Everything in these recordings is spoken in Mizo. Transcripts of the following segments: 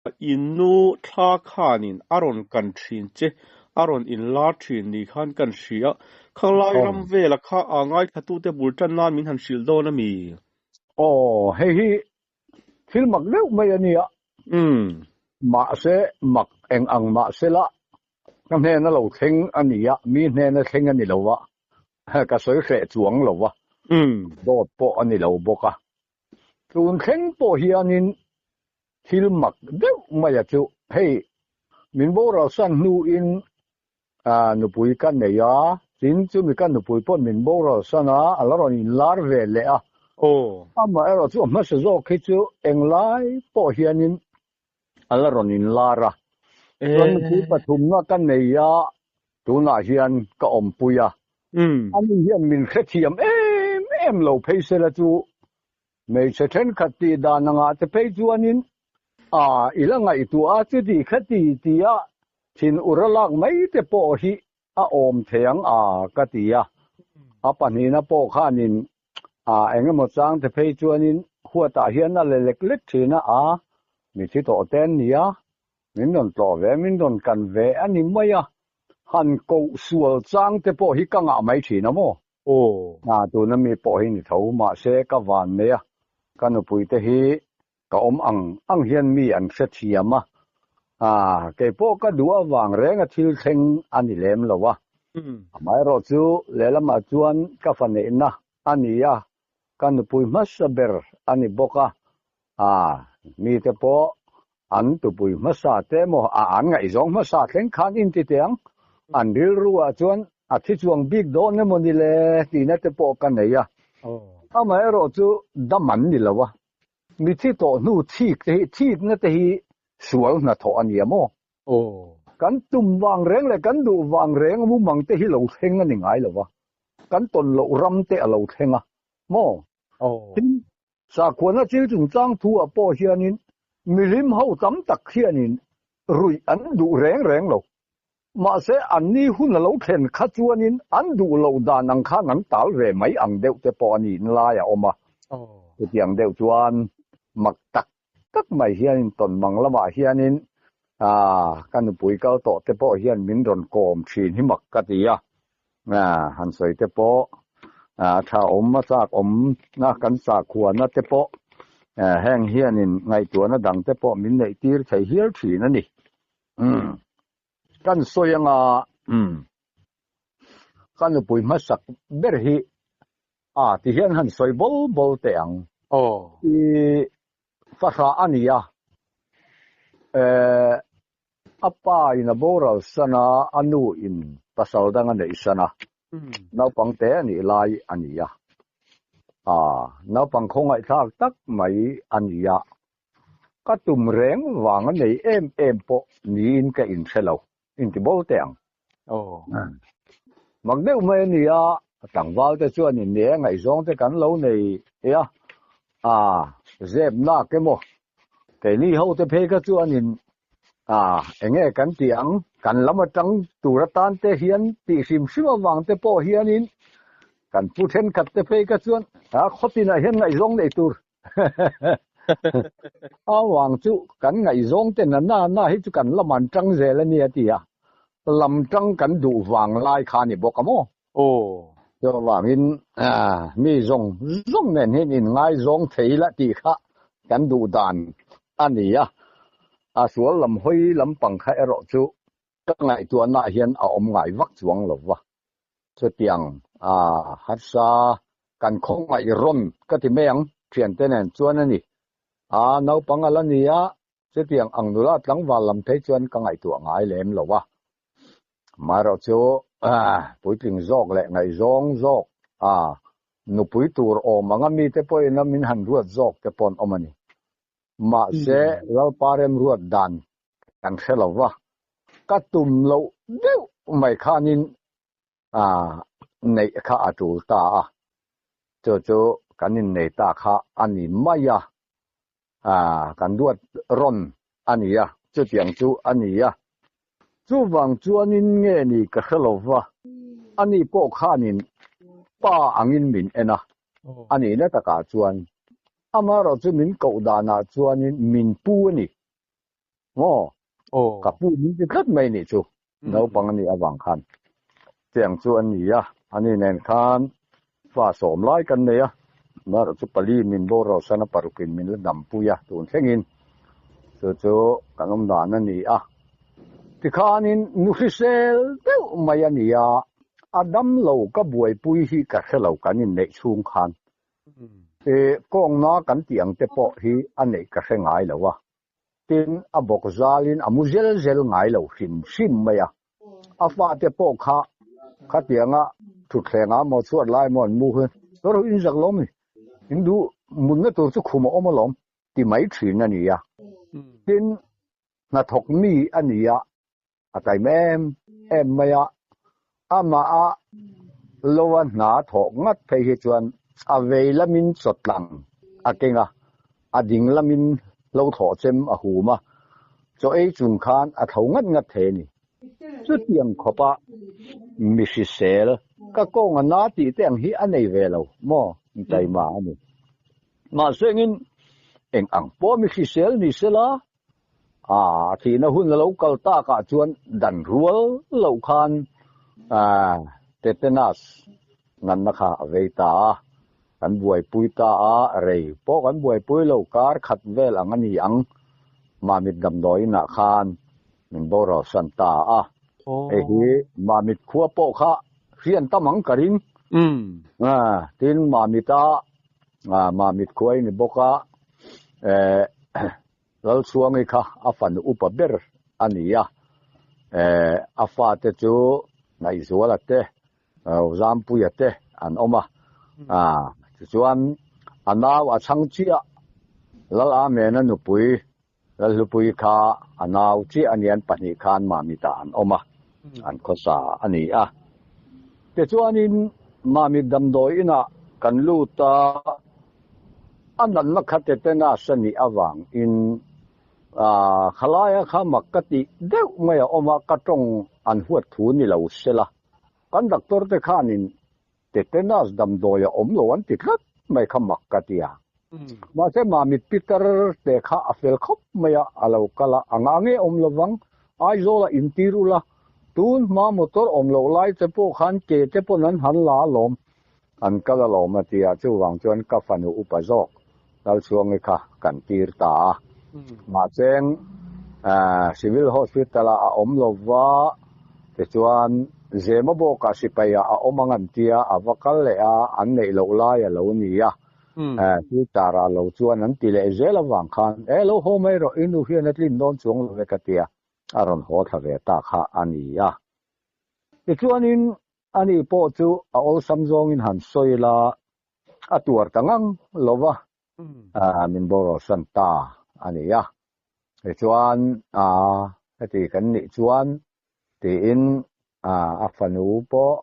I nu thla khanin a rawn kan thin che, a rawn inlar thin ni khan kan hria. Khanglai ram vela kha a ngaithlatute bul tan nan min han hrilh dawn a mi? Aw, hei hi thil mak deuh mai a nia. Mahse, mak eng ang mahse la, ka hnena lo thleng a nia, mi hnena thleng a ni lo va, ka sawi hreh chuang lo va, dawt pawh a ni lo bawk a. Tun thleng pawh hianin Thil mak deuh mai a chu hei min boral san hnuin nupui ka nei a, tin chumi ka nupui pawh min boral san a, a la rawn inlar ve leh a. Amaherawh chu a hmasa zawk hi chu englai pawh hianin a la rawn inlar a. Chuan nupui pathumna ka nei a, tunah hian ka awmpui a. Ani hian min hrethiam em em lo phei sela chu Hmeichhe thenkhat tih dan angah te phei chuanin a i la ngaihtuah a, chuti khati tia thin ur a lak mai te pawh hi a awm thei ang a ka ti a. A pahnihna pawh khanin a eng emaw chang te phei chuanin huatah hian a le lek lek thin a, a mithi tawh te an nia, min rawn tlawh ve, min rawn kan ve a ni mai a, han koh sual chang te pawh hi ka ngah mai thin a maw? Aw. Hna tuna mi pawh hi ni tho, mahse ka van nei a, ka nupui te hi ka awm ang ang hian mi an hrethiam a, ah keipawh ka duh avang reng a thil thleng a ni lem lo a, amaherawh chu lehlamah chuan ka fa neihna a ni a, ka nupui hmasa ber a ni bawk a, ah mite pawh an tupui hmasa te emaw a an ngaihzawng hmasa thleng khan inti teh ang, an rilru ah chuan a thi chuang bik dawn emaw ni le tihna te pawh ka nei a, amaherawh chu dam an ni lo a, mithi tawh hnu thik te hi thikna te hi sual hnathawh a ni a maw? Kan tum vang reng leh kan duh vang reng mumang te hi lo thleng a ni ngai lo va, kan tawn loh ram te a lo thleng a maw? Tin, Sakhuana thil chungchang thu ah pawh hianin milim ho tam tak hianin ruih an duh reng reng lo. Mahse anni hun a lo thlen kha chuanin an duh loh dan ang khan an tal ve mai ang deuh te pawh a niin lai a awm a. Chutiang deuh chuan mak tak tak mai hianin tawnmang lamah hianin ka nupui kal tawh te pawh hian min rawn kawm thin hi mak ka ti a. Han sawi te pawh tha awm a chak awm a kan sakhuana te pawh heng hianin ngaihtuahna dang te pawh min neih tir thei hial thin a ni. Kan sawi anga ka nupui hmasak ber hi a ti hian han sawi bawl bawl teh ang. I fahrah a ni a, A pa in a boral san a, a nu in pasal dang a neih san a, naupang te a nih lai a ni a. Aa, naupang khawngaihthlak tak mai a ni a. Ka tum reng vang a nei em em pawh niin ka inhre lo, inti bo teh ang. Mak deuh mai a ni a, tlangval te chuan in nia ngaihzawng te kan lo nei a, aa, zep nak emaw Keini ho te phei kha chuanin ah enge kan tih ang, kan lam atang tur atan te hian tih hrim hrim avang te pawh hianin kan pu thenkhat te phei kha chuan ah khawtinah hian ngaihzawng nei tur avang chu kan ngaihzawng te na na na hi chu kan lam an tang zel a nia ti a, lam tang kan duh vang lai kha a ni bawk a maw? Aw. Chuvangin mi zawng zawng nen hian inngaizawng thei la tih kha kan duh dan a ni a, a sual lam hawi lampang kha erawh chu ka ngaihtuahnaah hian a awm ngai vak chuang lo va. Chutiang harsa kan khawngaih rawn ka ti mai ang thiante nen chuan a ni. A naupang a la ni a, Chutiang ang nula tlangval lam phei chuan ka ngaihtuah ngai lem lo a. Amaherawh chu puitling zawk leh ngaihzawng zawk a nupui tur awm anga mite pawhin a min han ruat zawk te pawh an awm a ni. Mahse Lalpa remruat dan kan hre lo va, ka tum loh deuh mai khanin a neih kha a tul ta a, chu chu kan innei ta kha a ni mai a, kan duat rawn a ni a, chutiang chu a ni a. Chuvang chuanin nge ni ka hre lo va, ani pawh khanin pa angin min en a, a nihna takah chuan amaherawh chu min koh danah chuanin min pu a ni. Maw? Ka pu min ti tlat mai nih chu. Naupang a nih avang khan. Cheng chu a ni a, ani nen khan fa sawm lai kan nei a, amaherawh chu pali min boral san a, parukin min la dampui a tun thlengin chu chu kan awm dan a ni a. Tikhanin nu hrisel deuh mai a ni a, a damlo ka buaipui hi ka hre lo kan inneih chhung khan. Kawngna kan tih ang te pawh hi a neih ka hre ngai lo a. Tin, a bawk zalin a mu zel zel ngai lo hrim hrim mai a. A fate pawh kha khatianga thutthleng ah maw chhuat lai maw an mu hi rawh rawh in zak lawm ni, in duh mutna tur chu khum a awm alawm ti mai thin a ni a. Tin, hnathawk mi a ni a, a taim em em mai a, amah a lo a hna thawh ngat phei hi chuan a vei lamin chawtlang a keng a, a ding lamin hlo thlawh chem a hum a, chaw ei chung khan a tho ngat ngat thei a ni. Chutiang khawpa mi hrisel ka kawng a na tih te ang hi a nei ve lo maw? Taima a ni. Mahse engin eng ang pawh mi hrisel ni sela A thihna hun a lo kal takah chuan dan rual loh khan tetanus nganna kha a vei ta a, kan buaipui ta a, rei pawh kan buaipui lo, kar khat vel ang a ni ang, Mamit damdawiinah khan min boral san ta a, hei hi Mamit khua pawh kha hrian tam ang ka ring, tin Mamita Mamit khua i ni bawk a, Lalchhuangi kha a fanu upa ber a ni a, a fate chu Ngaihzuala te, Zampuia te an awm a. Tichuan a nau a chhang chiah, Lal Amena nupui Lalhlupuii kha a nau chiah a ni, an pahnih khan Mamitah an awm a, an khawsa a ni a. Tichuanin Mamit damdawi inah kan lut a. A natna kha tetanus a nih avangin khalaia kha mak ka tih deuh mai a awm a, ka tawng an huat thu ni lo sela. Kan doctor te khanin tetanus damdawi a awm lo an ti tlat mai kha mak ka ti a. Mahse Mamit Peter te kha a fel khawp mai a, a lo kal a, a ngah nge awm lovang, Aizawl a intir ula, tun hma motor awm loh lai te pawh khan ke te pawn an han la alawm. An kal alawm a ti a, chuvang chuan ka fanu upa zawk Lalchhuangi kha kan tir ta a. Mahseng Civil Hospital ah a awm lova, tichuan Zemabawkah sipai ah a awm ang an tia, a va kal leh a, an neih loh lai a lo ni a. Filter ah lo chuan an ti leh zel avang khan, E lo haw mai rawh, i nu hian a tlin dawn chuang lo ve ka tia, a rawn haw thla ve ta kha a ni a. Tichuanin Ani pawh chu a awlsam zawngin han sawi la, a tuar ta ngang lo va, min boral-san ta a ni a. Tichuan, heti kan nih chuan tiin a fanu pawh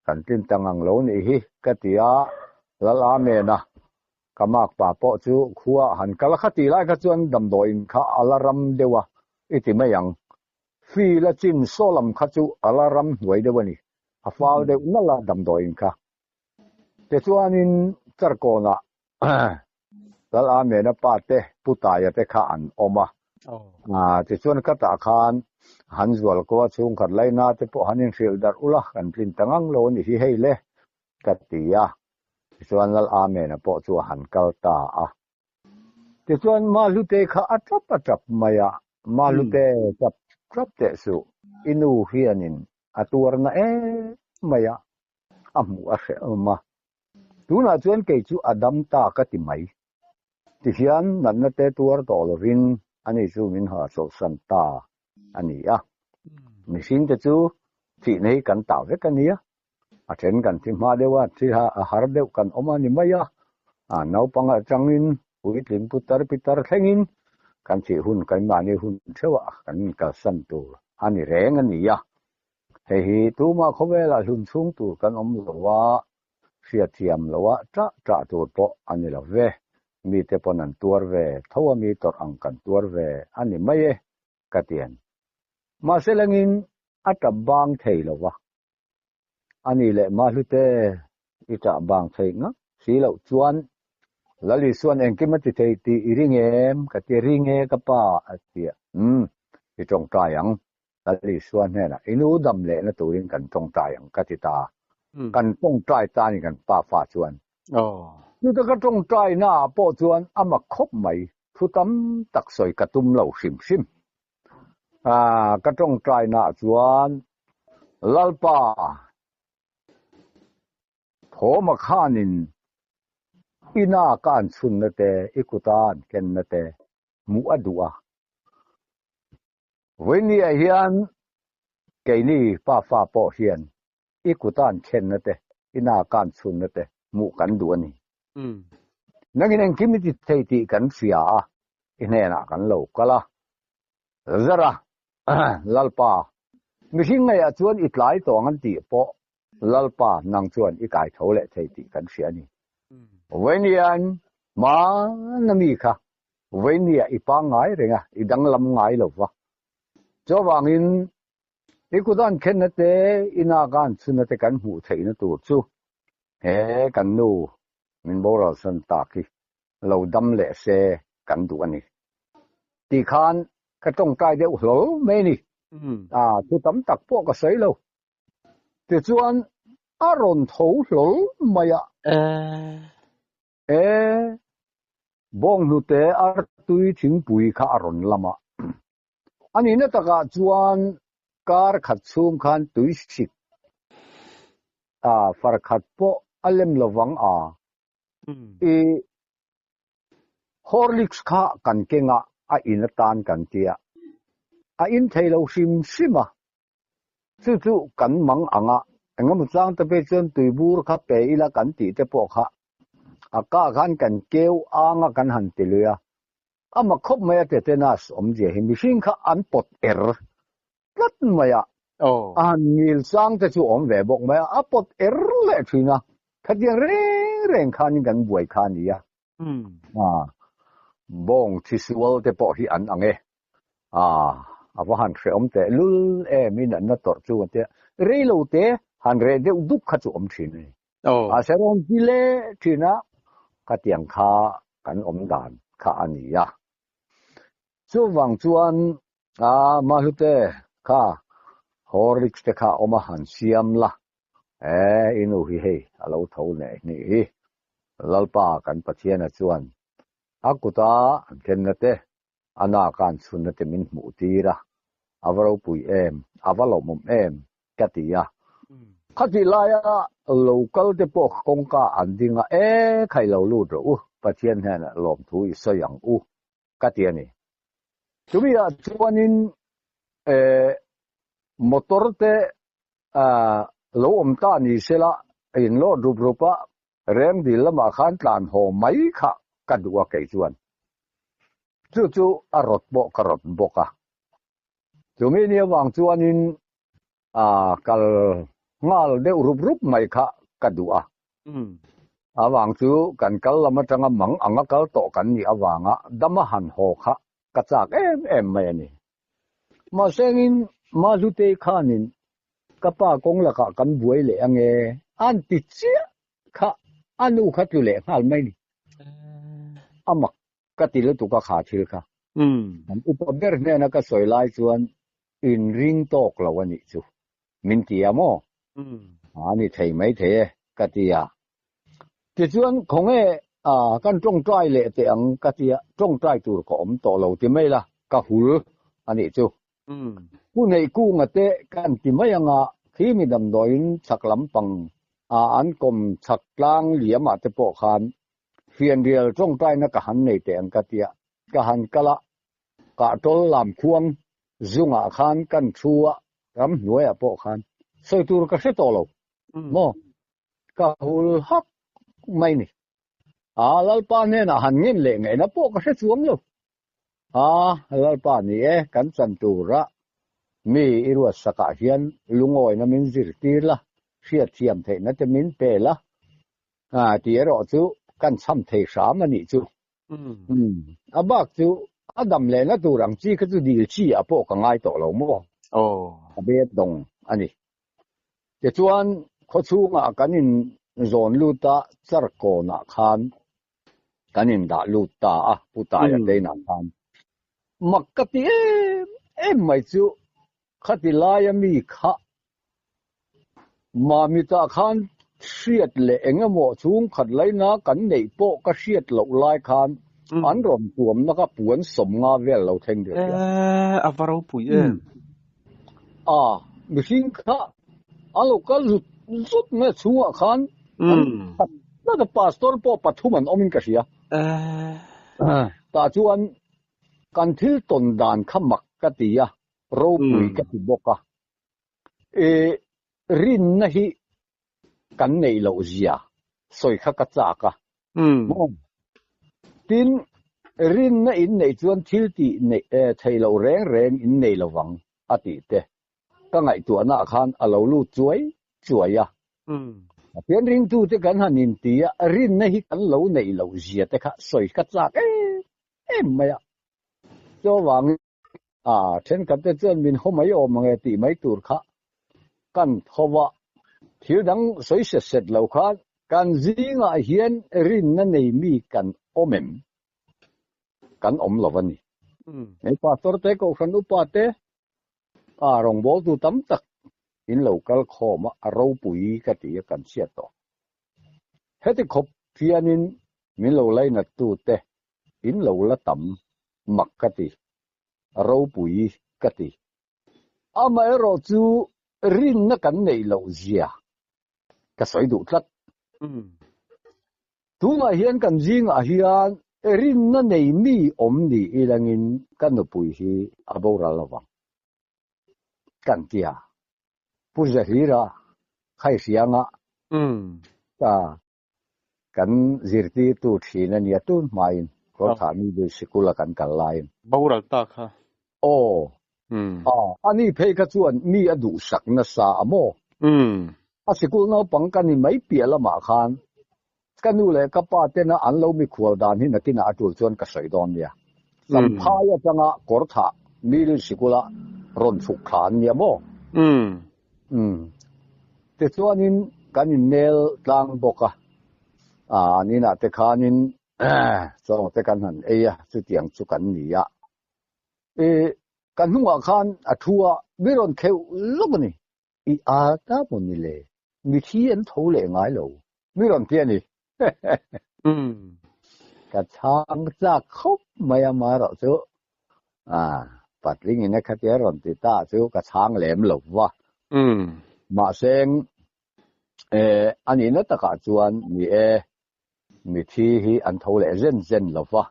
kan tlin ta ngang lo nih hi ka ti a, Lal Amen a, ka makpa pawh chu khua han kal a, khatih lai kha chuan damdawiin kha a la ram deuh a, i ti mai ang. Feel a chin saw lam kha chu a la ram hnuai deuh a ni. A fal deuh nalh a damdawiin kha. Tichuanin Charkawnah Lal Amena pa te Pu Taia te kha an awm a. Tichuan ka tah khan han zual ko a chhungkhat laina te pawh han inhrilh darh ula kan tlin ta ngang lo a ni hi hei le ka ti a. Tichuan Lal Amena pawh chu a han kal ta a. Tichuan Mahlute kha a tap a tap mai a, Mahlute tap tap teh suh, i nu hianin a tuarna em mai a, a hmuh a hrehawm a. Tunah chuan kei chu a dam ta ka ti mai. Tihian natna te tuar tawh lovin ani chu min hahchawlhsan ta a ni a. Mihringte chu thihna hi kan tah vek a nia. A then kan thi hma deuh a, thi a har deuh kan awm a ni mai a. A naupang atangin puitling putar pitar thlengin kan thih hun keimahni hun theuhah kan inkalsan tur a ni reng a ni a. Hei hi tumah khawvelah hlun chhung tur kan awm lo a, hriatthiam loha ṭah ṭah tur pawh a ni lo ve. Mite pawn an tuar ve tho a, mi tawrh ang kan tuar ve a ni mai e, ka ti an. Mahse lengin a ṭap bang thei lo va. A ni leh Mahlute i ṭah bang thei ngak si loh chuan. Lal Isua'n engkim a ti thei tih i ring em? Ka ti, Ring e ka pa, a ti a. Umm, i tawngtai ang. Lal Isua hnenah i nu dam lehna turin kan tawngtai ang, ka ti ta. Kan tawngtai ta a ni kan pa fa chuan. Chuta ka tawngtainaah pawh chuan a mak khawp mai, thu tam tak sawi ka tum lo hrim hrim. Ka tawngtainaah chuan, Lalpa, Thawma khanin ina ka an chhunna te, i kuta an kenna te hmuh a duh a. Vawinia hian keini pafa pawh hian i kuta an khenna te, ina ka an chhunna te hmuh kan duh a ni. Nangin engkim i ti thei tih kan hria a, i hnenah kan lo kal a. Zara, Lalpa, mihring ngeiah chuan i tlai tawh ang an tih pawh Lalpa, nang chuan i kai tho leh thei tih kan hria a ni. Vawinia hmana mi kha vawinia i pangngai reng a, i danglam ngai lo va. Chuvangin i kut an khenna te, i nak an chhunna te kan hmuh theihna tur chu he kan nu min boralsan tak hi lo dam leh se kan duh a ni. Ti khan ka tawngtai deuh hlawl mai a ni. A, thu tam tak pawh ka sawi lo. Tichuan a rawn tho hlawl mai a. E, bawnghnute artui thingpui kha a rawn lam a. A nihna takah chuan kar khat chhung khan tui sik a far khat pawh a lem lovang a. I Horlicks kha kan keng a, a in atan kan tia. A in thei lo hrim hrim a. Chu chu kan mang ang a, engemaw chang te phei chuan tuibur kha pe ila kan tih te pawh kha a kah khan kan keu ang a kan han ti lui a. A mak khawp mai a tetanus awmzia hi mihring kha an pawt er tlat mai a, a han ngil chang te chu awm ve bawk mai a, a pawt er leh thin a, khatiang reng reng khanin kan buai kha a ni a. Bawng thisual te pawh hi an ang e. A va han hrehawm teh lul em in an na tawrh chu a tia. Rei lo te han reh deuh dup kha chu awm thin a ni. A se rawn ti leh thin a, khatiang kha kan awm dan kha a ni a. Chuvang chuan a Mahlute kha Horlicks te kha awm a han siam la, e i nu hi hei a lo tho leh hnih hi. Lalpa kan Pathiana chuan a kuta an kenna te A nak a an chhunna te min hmuh tir a, a va ropui em, a va lawmawm em ka ti a. Khatih laia local te pawh kawngka an ding a, e khai lo lut rawh u, Pathian hnenah lawmthu i sawi ang u ka ti a ni. Chumi ah chuanin e motor te lo awm ta ni sela in lawt rup rup a, Rengdil lamah khan tlan haw mai kha ka duh a kei chuan. Chu chu a rawt pawh ka rawt bawk a. Chumi ni avang chuanin kal nghal deuh rup rup mai kha ka duh a. Avang chu kan kal lam atanga mang anga kal tawh kan nih avanga dama han haw kha ka chak em em mai a ni. Mahsengin Mahlutei khanin Ka pa kawng lakah kan buai leh ange an ti chiah kha a nu kha tlu leh nghal mai ni. A mak ka ti lutuk a kha thil kha. An upa ber hnena ka sawi lai chuan in ring tawk lo a nih chu min ti a maw? A ni thei mai thei e ka ti a. Tichuan khawnge kan tawngtai leh teh ang ka ti a, tawngtai tur ka awm tawh lo ti mai la ka hul a nih chu. Pu Neihkunga te kan ti mai anga khi mi damdawiin chhak lampang a an kawm chhak tlang liamah te pawh khan fianrial tawngtaina ka han nei teh ang ka tia, ka han kal a, kahtawl lam khuang zungah khan kan thu a, ramhnuaiah pawh khan sawi tur ka hre tawh lo maw, ka hul hak mai ni. A Lalpa hnenah han ngen leh ngaihna pawh ka hre chuang lo. A Lalpa ni e, kan chan tura mi i ruatsakah hian lungawina min zirtir la, hriatthiam theihna te min pe la, tih erawh chu kan chham thei hram a nih chu. A bak chu a dam lehna tur ang chi kha chu dil chi ah pawh ka ngai tawh lo maw? A bet dawng a ni. Tichuan khawchhungah kan in zawn lut a, Charkawnah khan. Kan indah lut ta a, Pu Taia te inah khan. Mak ka ti em em mai chu khati laia mi kha Mamitah khan hriat leh eng emaw chhungkhat laina kan neih pawh ka hriat loh lai khan an rawn tuamna kha puan 50 vel lo thleng der hian. E, a va ropui em. A, mihring kha an lo kal zut zut mai a chhungah khan an khat tlat a, pastor pawh pathum an awmin ka hria. Tah chuan kan thil tawn dan kha mak ka ti a, ropui ka ti bawk a. E, rinna hi kan neih loh zia sawi kha ka chak a. Tin, rinna in neih chuan thil tih neih theih loh reng reng in nei lo vang a tih te ka ngaihtuahna ah khan a lo lut chuai chuai a. Pathian ringtute kan han inti a, rinna hi kan lo neih loh zia te kha sawi ka chak em em mai a. Chuvangin A thenkhat te chuan min haw mai awm ang e tih mai tur kha kan tho a, thil dang sawi set set lo khan kan zingah hian rinna nei mi kan awm em? Kan awm lo a ni. Hei pastor te, kohhran upa te, a rawngbawltu tam tak in lo kal khawm a, a ropui ka ti a kan chhiat tawh. Heti khawp hianin min lo lainattu te in lo la tam mak ka ti, ropui ka ti. Amaherawh chu rinna kan neih loh zia ka sawi duh tlat. Tunah hian kan zingah hian rinna nei mi awm ni ilangin ka nupui hi a boral lovang kan ti a. Pu Zahlira Khaihrianga ka Kan zirtirtu thin a nia tun hmain Kawrthah Middle Sikul a kan kal laiin. Boral ta kha. Aw. A, ani phei kha chuan mi a duhsak nasa a maw? A sikul naupang ka ni mai piah lamah khan ka nu leh ka pa tena an lo mikhual dan hi nakinah a tul chuan ka sawi dawn nia. Samphai atanga Kawrthah Middle Sikula rawn chhuk thla an nia maw? Tichuanin kan innel tlang bawk a, an inah te khanin chaw te kan han ei a, chutiang chu kan ni a. I ka hnungah khan a thu a, mi rawn kheuh lawk a ni. I a ta maw ni le, mithi an tho leh ngai lo, mi rawn ti a ni. Ka chhang chak khawp mai a marawh chu patling in a khatia rawn ti ta chu ka chhang lem lo va. Mahse a nihna takah chuan ni e, mithi hi an tho leh zen zen lo va.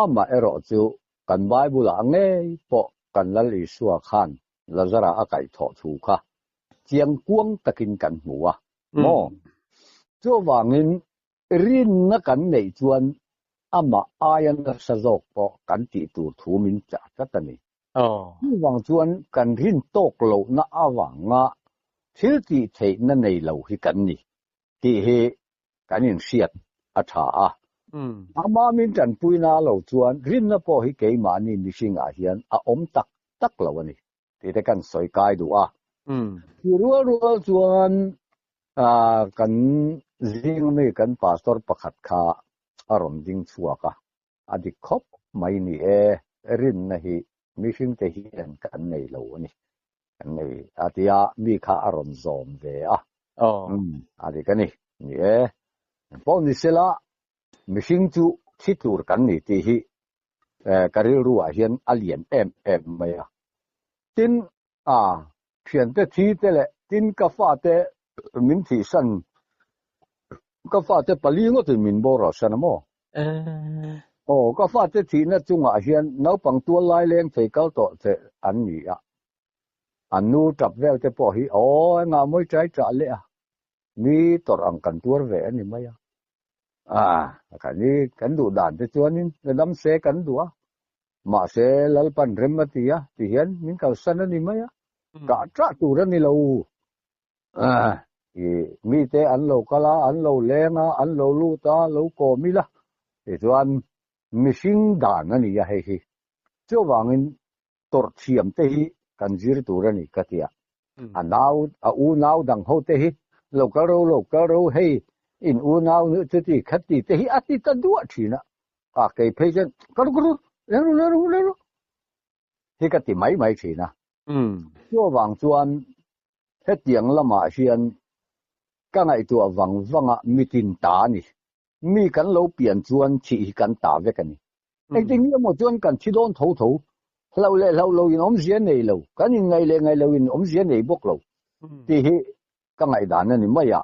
Amaherawh chu kan Bible ah ngei pawh kan Lal Isua khan Lazara a kaihthawh thu kha chiang kuang takin kan hmu a maw? Chuvangin rinna kan neih chuan amah aia nasa zawk pawh kan tih tur thu min chah tlat a ni. Chuvang chuan kan rin tawk lohna avanga thil tih theihna nei lo hi kan ni tih hi kan inhriat a tha a. Ama min tanpuina lo chuan rinna pawh hi keimahni mihringah hian a awm tak tak lo a ni tih te kan sawi kai duh a. Chu rual rual chuan kan zing ami kan pastor pakhat kha a rawn ding chhuak a, a dik khawp mai ni e, rinna hi mihringte hian kan nei lo a ni, kan nei a tia mi kha a rawn zawm ve a, a dik a ni, ni e, pawh ni sela mihring chu thi tur kan ni tih hi ka rilru ah hian a lian em em mai a. Tin, a thiante thi te leh tin ka fate min thihsan, ka fate pali ngawtin min boral san a maw? Aw, ka fate thihna chungah hian naupang tual lai leng thei kal tawh che an ni a. An nu tap vel te pawh hi aw engah mawi chai chah leh a. Mi tawrh ang kan tuar ve a ni mai a. Ah, kan hi kan duh dan te chuanin la dam se kan duh a. Mahse Lalpan rem a ti a, ti hian min kalsan a ni mai a. Tah tah tur a ni lo. Ah, i mite an lo kal a, an lo leng a, an lo lut a, lo kawm ila. Tichuan mihring dan a ni a hei hi. Chuvangin tawrh thiam te hi kan zir tur a ni ka ti a. A nau, a unau dang ho te hi lo kal ro lo kal ro hei In unau nu chuti khati te hi a ti ta duah thin a, a kei phei chuan ka ru ka ru, leng ru leng ru leng ru hi ka ti mai mai thin a. Chuvang chuan hetiang lamah hian ka ngaihtuah vang vanga mitin ta a ni. Mi kan lo pian chuan thih hi kan ta vek a ni. Engtin nge maw chuan kan thi dawn tho tho, hlauh leh hlauh lo in awmzia nei lo, kan inngaih leh ngaih lo in awmzia nei bawk lo tih hi ka ngaihdan a ni mai a.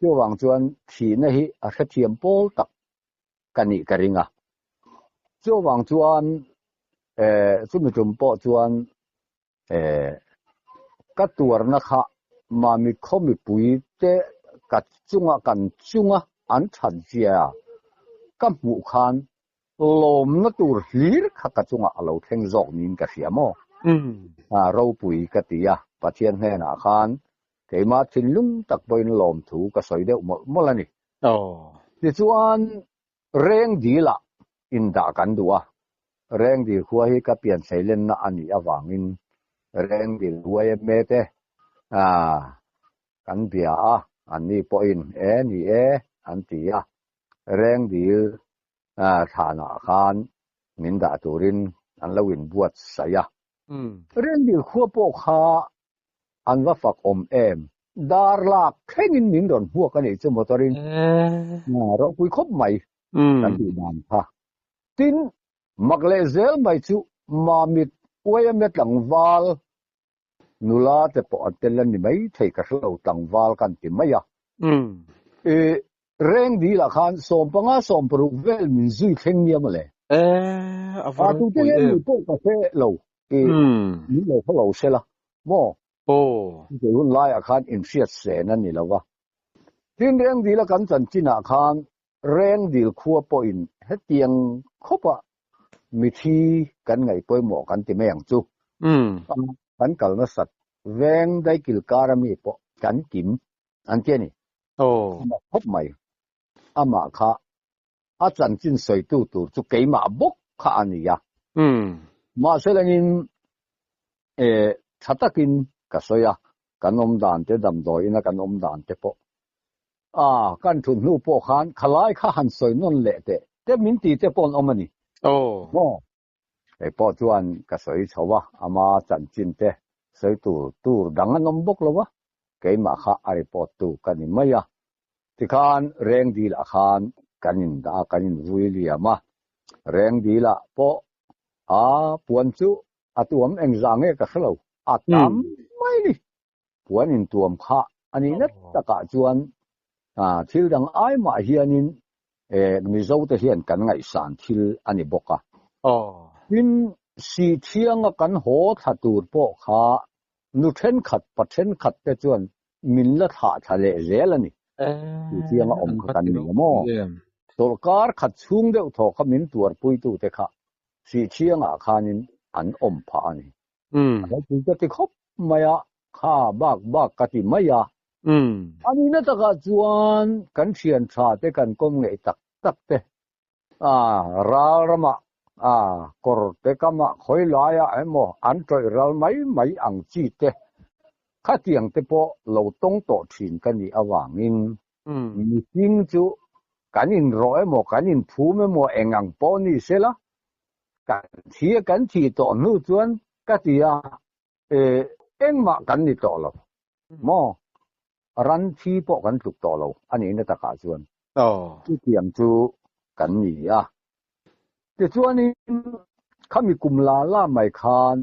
Chuvang chuan thihna hi a hrethiam pawl tak ka nih ka ring a. Chuvang chuan chumi tum pawh chuan ka tuarna kha Mami khaw mipui te ka chunga kan chunga an that zia ka hmuh khan lawmna tur hlir kha ka chungah a lo thleng zawk niin ka hria maw? Ropui ka ti a, Pathian hnenah khan keimah thinlung tak pawhin lawmthu ka sawi deuh mawlh mawlh a ni. Tichuan Reng dilah indah kan duh a, Reng dil khua hi ka pian seilenna a nih avangin Reng dil YMA te kan bia a, anni pawhin e ni e an ti a, Reng dil thlanah khan min dah turin an lo inbuatsaih a. Reng dil khua pawh kha An va fak awm em? Dar lak thlengin min rawn hmuak a nih chu motor-in ropui khawp mai kan tih dan kha. Tin, mak leh zel mai chu Mamit YMA tlangval nula te pawh an tel a ni mai thei ka hre lo tlangval kan ti mai a. I reng dilah khan 15 16 vel min zui thleng nia mawle. A va ropui em? Tute nge ni pawh ka hre lo. I min lo khaw lo se la maw? Chutih hun laiah khan inhriat sen a ni lo va. Tin, Rengdila kan chanchinah khan Rengdil khua pawhin hetiang khawpa mithi kan ngaih pawimawh kan ti mai ang chu. Kan kal nasat veng daikil kara mi pawh kan kim an ti a ni. Amah khawp mai. Amah kha a chanchin sawitu tur chu keimah bawk kha a ni a. Mahse langin tha takin ka sawi a, kan awm dan te damdawiin a kan awm dan te pawh a kan thut hnu pawh khan khalai kha han sawi nawn leh teh te min ti te pawh an awm a ni. Maw? Kei pawh chuan ka sawi chho a, ama chanchin te sawi tur tur dang an awm bawk lo a, keimah kha a report tu ka ni mai a. Tikhan Rengdil ah khan kan in dah a, kan in vui liam a, Rengdil ah pawh a puan chu a tuam engzah nge ka hre lo, a tam mai ni. Puan in tuam kha a nih na takah chuan thil dang ai mah hianin Mizo te hian kan ngaihsan thil a ni bawk a. Tin, Sihthianga kan haw thla tur pawh kha nu thenkhat pa thenkhat te chuan min la thlah thla leh zel a ni. Sihthianga awm kha kan ni a maw? Sawrkar khat chhung deuh thaw kha min tuarpuitute kha Sihthiangah khanin an awm phah a ni. A lo pui ka ti khawp mai a, kha bak bak ka ti mai a. A nihna takah chuan kan thian tha te kan kawm ngeih tak tak te, a ral ramah a kawr te kamah khawi laiah emaw an tawih ral mai mai ang chi te, khatiang te pawh lo tawng tawh thin ka nih avangin mihring chu kan inrawh emaw kan inphum emaw eng ang pawh ni sela, Kan thi a kan thih tawh hnu chuan ka ti a, e, engmah kan ni tawh lo maw? Ran thi pawh kan tluk tawh lo a nihna takah chuan chutiang chu kan ni a. Tichuanin khami kum la la mai khan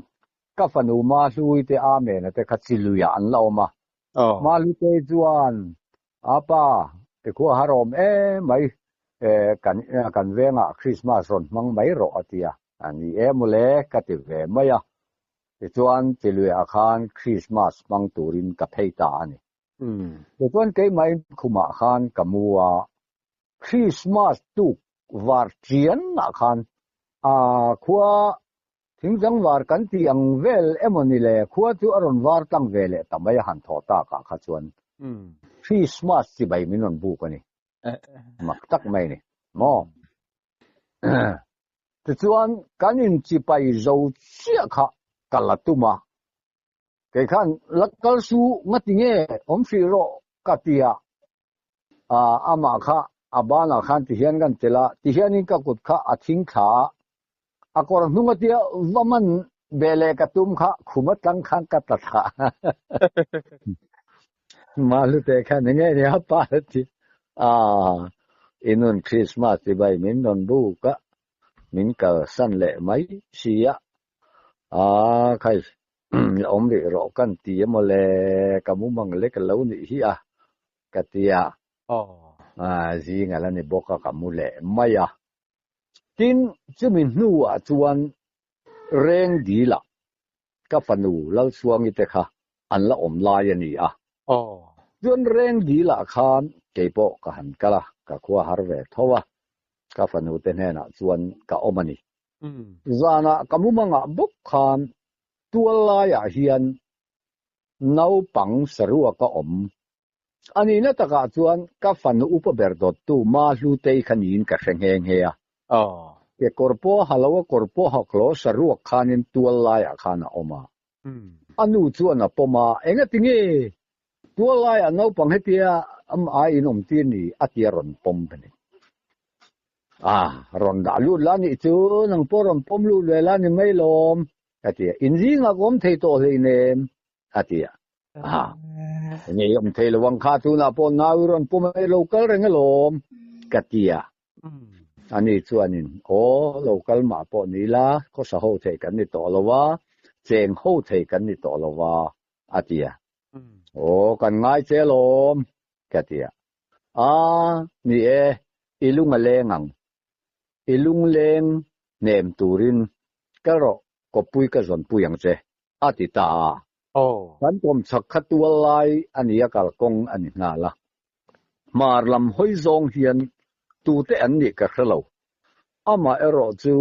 ka fanu Mahlui te Amena te kha chiluiah an la awm a. Mahlutei chuan Apa, i khua har awm em mai, kan kan vengah Christmas rawn hmang mai rawh a ti a, a ni e mawle ka ti ve mai a, tichuan Chiluiah khan Christmas hmang turin ka phei ta a ni. Tichuan keimahin khumah khan ka mu a, Christmas tuk var chianah khan a khua Thingchangvar kan tih ang vel emaw ni le, khua chu a rawn var tlang ve leh ta mai a han thawh takah kha chuan Christmas chibai min rawn buk a ni. Mak tak mai a ni maw? Tichuan kan inchipai zo chiah kha ka la tum a, kei khan la kal su ngati nge awm hrih rawh ka ti a. Amah kha a banah khan ti hian kan chelh a, ti hianin ka kut kha a thing thla a, a kawr hnung a tia va man ve leh ka tum kha khum atang khan ka tla thla. Mahlute khan enge nia pa a ti a, i nun Christmas ti bai min rawn buk a, min kalsan leh mai si a, a khai la awm rih rawh kan ti emaw le, ka mumang lek lo nih hi a, ka ti a, zing a la ni bawk a ka mu leh mai a. Tin, chumi hnuah chuan reng dil ah ka fanu Lalsuangi te kha an la awm lai a ni a. Chuan reng dil ah khan keipawh ka han kal a, ka khua har ve tho a, ka fanu te hnenah chuan ka awm a ni. Zanah ka mumangah bawk khan tual laiah hian naupang saruak a awm. A nihna takah chuan ka fanu upa ber dawttu Mahlutei kha niin ka hre nghe nghe a. Ke kawr pawh a ha lo a, kawr pawh a hak lo a, saruak khanin tual laiah khan a awm a. A nu chuan a pawm a, Engati nge tual laiah naupang hetia a inawm tir ni? a tia rawn pawm a ni. A, rawn dah lut la nih chu, nang pawh rawn pawm lut ve la ni mai lawm, a ti a. Inzingah ka awm thei tawh hleinem, a ti a. A, nge i awm thei lo ang kha, tunah pawh nau i rawn pawm a, i lo kal reng alawm, ka ti a. Ani chuanin, Aw, lo kal mah pawh ni la, khawsa ho thei kan ni tawh lo a, cheng ho thei kan ni tawh lo a, a ti a. Aw, kan ngai che alawm, ka ti a. A, ni e, i lung a leng ang. I lung leng hnem turin kal rawh, kawppui ka zawnpui ang che, a ti ta a. Kan kawmchhak kha tual lai a ni a, kalkawng a ni nghal a. Hmar lam hawi zawng hian tute an nih ka hre lo. Amaherawh chu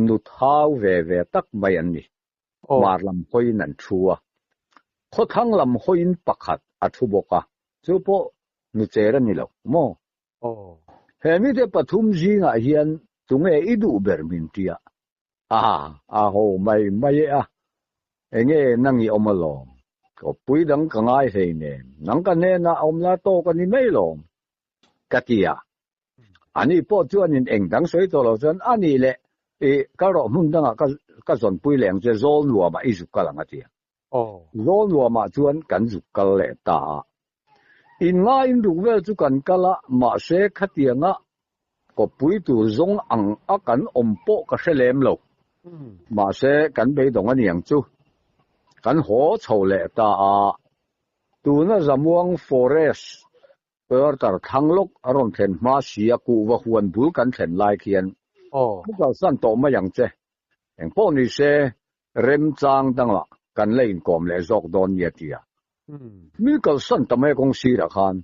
nu thau ve ve tak mai an ni. Hmar lam hawiin an thu a, khawthlang lam hawiin pakhat a thu bawk a, chu pawh nu cher a ni lo maw? He mite pathum zingah hian tunge i duh ber min tia? A, a ho mai mai e a, enge nang i awm alawm, kawppui dang ka ngai hleinem, nang ka hnenah a awm la tawk a ni mai lawm, ka ti a. Ani pawh chuanin eng dang sawi tawh lo chuan a nih leh i kal rawh hmun dangah ka ka zawnpui leh ang che zawl nuamah i zuk kal ang a ti a. Zawl nuamah chuan kan zuk kal leh ta a. In ngaiin ruk vel chu kan kal a, mahse khatianga kawppui tur zawng ang a kan awm pawh ka hre lem lo. Mahse kan beidawng a niang chu. Kan haw chho leh ta a. Tuna Zamuang Forest Quarter thlang lawk a rawn thlen hma si a kuhva huan bul kan thlen lai khian ka kalsan tawh mai ang che. Engpawh ni se remchang dangah kan la inkawm leh zawk dawn nia tia. Min kalsan ta mai a kawng sirah khan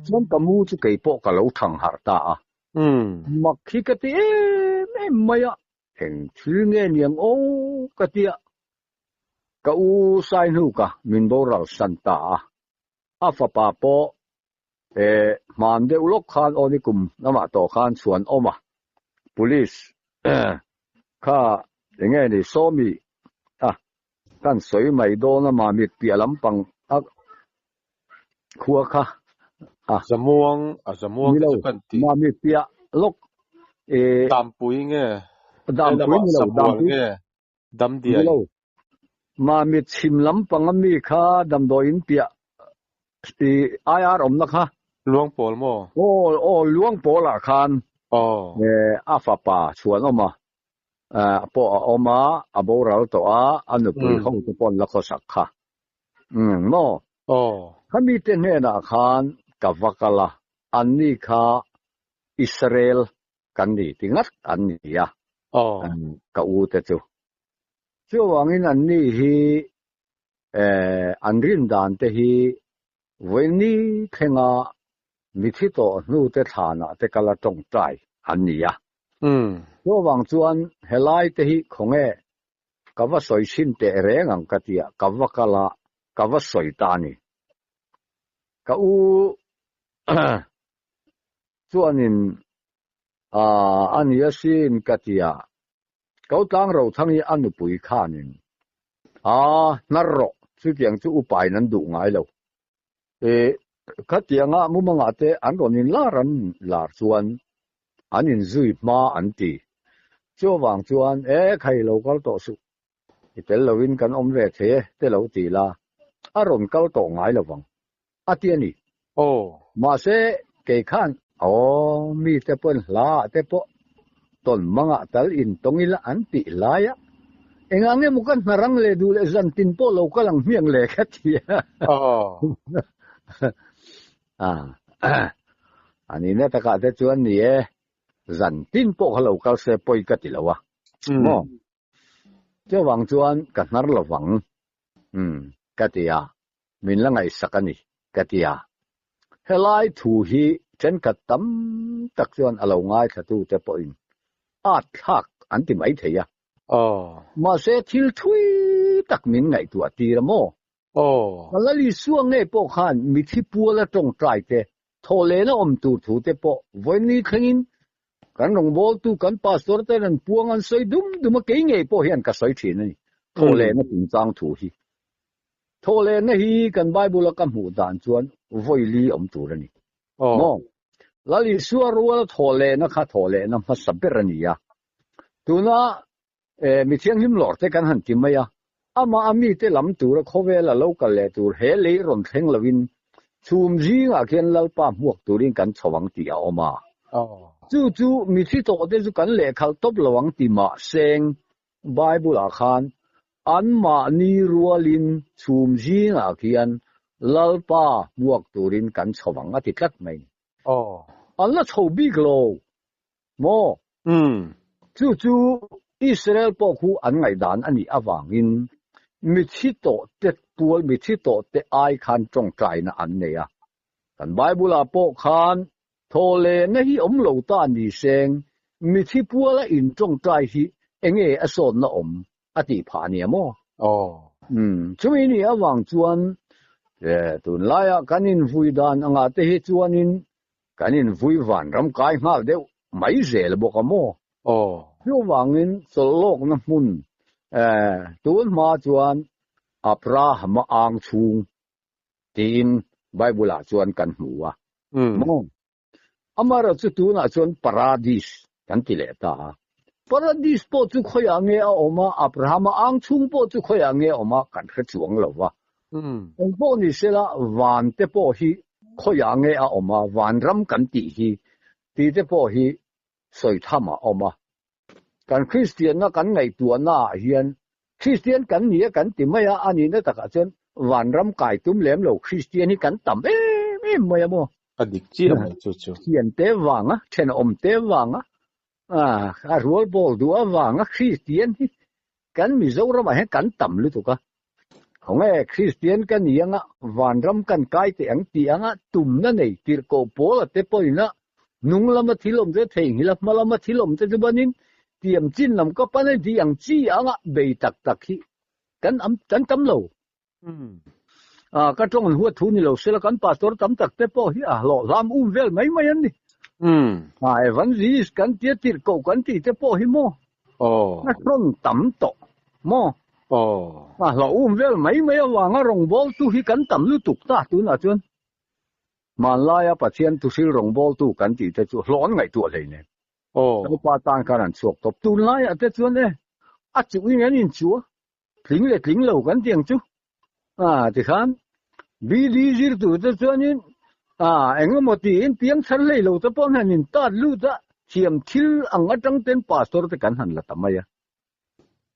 chuan ka mu chu keipawh ka lo thang harh ta a. Mak hi ka ti em em mai a, eng thil nge niang aw ka tia. Ka u Saihnuka min boral san ta a. A fapa pawh eh hman deuh lawk khan aw nikum lamah tawh khan chhuan awm a, police kha enge ni sawmi a kan sawi mai dawn a mamit piah lampang a khua kha a. Zamuang a zamuang te chu kan ti. Mamit piah lawk eh. Dampui nge? Dampui ni lo dampui. Nge? Damdiai. Ni lo. Mamit chhim lampang a mi kha damdawiin piah i IR awmna kha. Luangpawl maw? Aw, aw, Luangpawl ah khan a fapa chhuan awm a, pawh a awm a, a boral tawh a, a nupui ho te pawh an la khawsak kha. Umm maw? Khami te hnenah khan ka va kal a, anni kha Israel kan ni ti ngat an ni a, ka u te chu. Chuvangin an ni hi an rin dan te hi vawiin thlenga mithi tawh hnu te thlanah te kal a tawngtai an ni a. Chuvang chuan helai te hi khawnge ka va sawi chhin teh reng ang ka tia, ka va kal a, ka va sawi ta a ni. Ka u Chuanin a ni asin ka ti a, Kotlang Rothang hi a nupui khanin a hnar rawh, chutiang chu upain an duh ngai lo. Khatianga mumangah te an rawn inlar an lar chuan an inzui hma an ti. Chuvang chuan, E khai lo kal tawh suh, i tel loin kan awm ve thei e te lo ti la, a rawn kal tawh ngai lo vang, a ti a ni. Aw. Mahse, kei khan, Aw, mite pawhin hlaah te pawh tawn mangah tal intawng ila an tih lai a, engah nge maw ka hna rang leh duh leh zan tin pawh lo kal ang hmiang le ka ti a. Aw. A nihna takah te chuan ni e, zan tin pawh kha lo kal se pawi ka ti lo a. Maw? Chuvang chuan ka hnar lovang, umm, ka ti a, min la ngaihsak a ni, ka ti a. Helai thu hi thenkhat tam tak chuan a lo ngaithlatute pawhin at thlak an ti mai thei a. Mahse thil thui tak min ngaihtuah tir a maw? Ka Lalisua ngei pawh khan mithi puala tawngtai te, thawhlehna awm tur thu te pawh vawiin thlengin kan rawngbawltu kan pastor ten an puang an sawi dum dum a, kei ngei pawh hian ka sawi thin a ni, thawhlehna chungchang thu hi. Thawhlehna hi kan Bible a ka hmuh dan chuan vawili awm tur a ni. Maw? Lalisua ruala thawhlehna kha thawhlehna hmasa ber a ni a. Tuna Mi thianghlim lawr te kan han ti mai a, amah a mite lam tura khawvel a lo kal leh tur he lei rawn thleng loin chhum zingah khian Lalpa hmuak turin kan chho ang tih a awm a. Chu chu mithi tawh te chu kan lehkhalh tawp lo ang ti mah seng Bible-ah khan anmahni rualin chhum zingah khian Lalpa hmuak turin kan chho ang a ti tlat mai. An la chho bik lo. Maw? Chu chu Israel pawh khu an ngaihdan a nih avangin mithi tawh te pual mithi tawh te ai khan tawngtaina an nei a. Kan Bible-ah pawh khan thawhlehna hi awm lo ta ni seng mithi puala in tawngtai hi enge a sawnna awm a tih phah a nia maw? Chumi nih avang chuan tunlaiah kan invui dan angah te hi chuanin Kan invui vanram kai nghal deuh mai zel bawk a maw? Aw. Chuvangin chawlhlawkna hmun tun hma chuan Abrahama ang chhung tiin Bible-ah chuan kan hmu a maw? Amaherawhchu chu tunah chuan Paradis kan ti leh ta a. Paradis pawh chu khawiah nge a awm a, Abrahama ang chhung pawh chu khawiah nge a awm a kan hre chuang lo va. Eng pawh ni sela van te pawh hi khawiah nge a awm a, vanram kan tih hi tih te pawh hi sawi tham a awm a. Kan Kristianna kan ngaihtuahna ah hian Kristian kan ni a kan ti mai a, a nihna takah chuan vanram kai tum lem lo Kristian hi kan tam em em mai a maw? A dik chiah mai chu chu. Thian te vanga, thenawm te vanga, a rual bawl duh avanga Kristian hi kan Mizoram ah hian kan tam lutuk a. Khawnge Kristian ka ni anga vanram kan kai teh ang tih anga tumna nei tirhkoh pawl a te pawhin a hnung lama thil awm te theihnghilh a hma lama thil awm te chu banin tiam chin lam ka pan a tih ang chi anga bei tak tak hi kan am kan tam lo. Ka tawng an huat thu ni lo sela kan pastor tam tak te pawh hi a hlawh hlam um vel mai mai an ni. Evangelist kan tia tirhkoh kan tih te pawh hi maw a rawn tam tawh maw? A hlawh um vel mai mai avanga rawngbawltu hi kan tam lutuk ta tunah chuan hmanlaia Pathian thuhril rawngbawltu kan tih te chu hlawh an ngaihtuah hleinem. Lalpa tan khan an chhuak tawp. Tunlaiah te chuan e a chuhin an inchuh a. Tling leh tling lo kan tih ang chu. A tikhan BD zir tur te chuanin a engemaw tiin piang thar hlei lo te pawh an han in tat lut a, thiam thil ang atang ten pastor te kan han la ta mai a.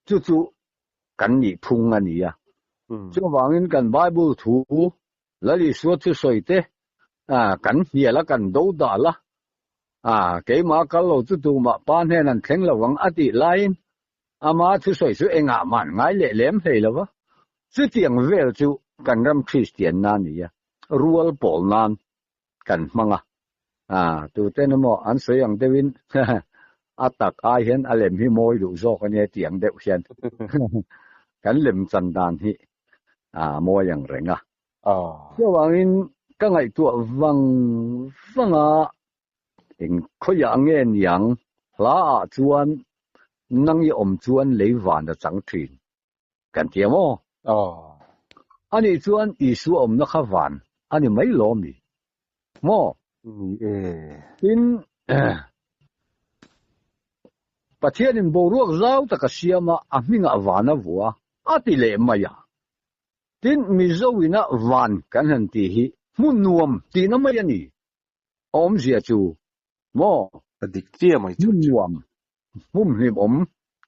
Chu chu kan nih phung a ni a. Chuvangin kan Bible thu Lal Isua thu sawi te kan hnial a kan do dal a, keimah kal lo chu tumah pa hnen an thleng lo ang a tih laiin Ama thusawi chu engah man ngai leh lem hlei lo va, chutiang vel chu kan ram Kristian na ni a, rual pawl nan kan hmang a, tuten emaw an sawi ang deuhin a tak ai hian a lem hi mawi duh zawk a nia tih ang deuh hian kan lem chan dan hi a mawi ang reng a. Chuvangin ka ngaihtuah vang vang a, Eng khawiah nge niang hla ah chuan nang i awm chuan lei van a chang thin kan ti ang aw? Anih chuan Isua awmna kha van a ni mai lo mi? Maw? Ni e. Tin, Pathianin boruak zau tak a siam a, a hmingah van a vuah a, a ti leh mai a. Tin, Mizo ina van kan han tih hi hmun nuam tihna mai a ni. A awmzia chu maw? A dik chiah mai chu. Hmun nuam, hmun hlimawm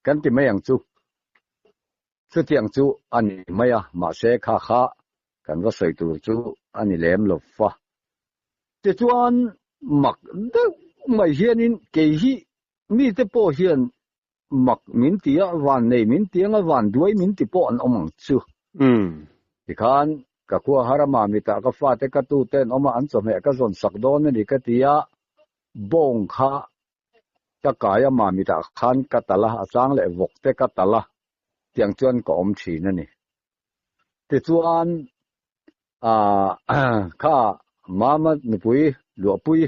kan ti mai ang chu. Chutiang chu a ni mai a, mahse kha kha kan va sawi tur chu a ni lem lo fa. Tichuan mak deuh mai hianin kei hi mite pawh hian mak min ti a, van nei min ti anga van duai min ti pawh an awm ang chu. Tikhan ka khua harama mitah ka fate ka tute an awm a, an chawhmeh ka zawn sak dawn a ni ka ti a, bawng kha Ka kai a mamitah khan ka tal a, a chang leh vawk te ka tal a, tiang chuan ka awm thin a ni. Tichuan ah kha mama nupui luahpui